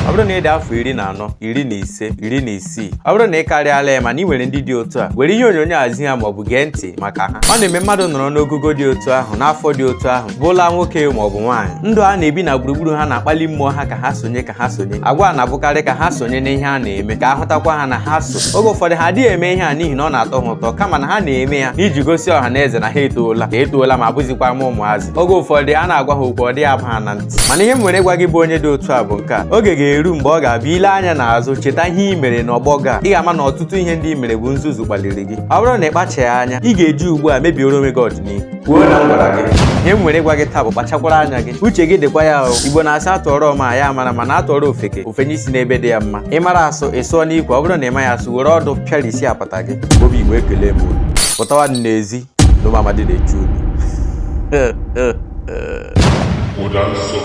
Ọ bụrụ na ị dị afọ 14, 15, 16, ọ bụrụ na ị karịala ya mana ị nwere ndị dị otu a, were ihe onyonyo a zi ha maọbụ gee ntị maka ha. Ọ na-eme mmadụ nọrọ n'ogogo dị otu ahụ, n'afọ dị otu ahụ, bụla nwoke maọbụ nwaanyị, ndụ a na-ebi na gburugburu ha na-akpali mmụọ ha ka ha sonye, ka ha sonye. Agwa a na-abụkarị ka ha sonye n'ihe a na-eme, ka ahụtakwa ha na ha so. Oge ụfọdụ ha adịghị eme ihe a n'ihi na ọ na-atọ ha ụtọ, kama na ha na-eme ya n'iji gosi ọha na eze na ha etoola, ha etoola ma bụzikwa ma ụmụazị. Oge ụfọdụ a na-agwa ha okwu, ọ dịghị aba ha na ntị. Mana ihe m nwere ịgwa gị bụ onye dị otu a bụ nke a: oge ga-eru mgbe ọ ga-abịa ile anya n'azụ, cheta ihe ị mere n'ọgbọ gị a, ị ga-ama na ọtụtụ ihe ndị ị mere bụ nzuzu kpaliri gị. Ọ bụrụ na ị kpachaghị anya, ị ga-eji ugbu a mebioro onwe gị ọdịnihu. Kwuo na m gwara gị. Ihe m nwere ịgwa gị taa bụ kpachakwara anya gị, uche gị dịkwa ya o. Igbo na-asị atụọrọ ọma ya mara, mana atụọrọ ofeke, ofenye isi n'ebe dị ya mma. Ị mara asụ, ị sụọ n'ikwe. Ọ bụrụ na ị maghị asụ, were ọdụ pịarisi apata gị. Obi Igbo, ekele m unu. Pụtawa n'ezi na ụmụ amadi na-eche unu. Ụda nsọ.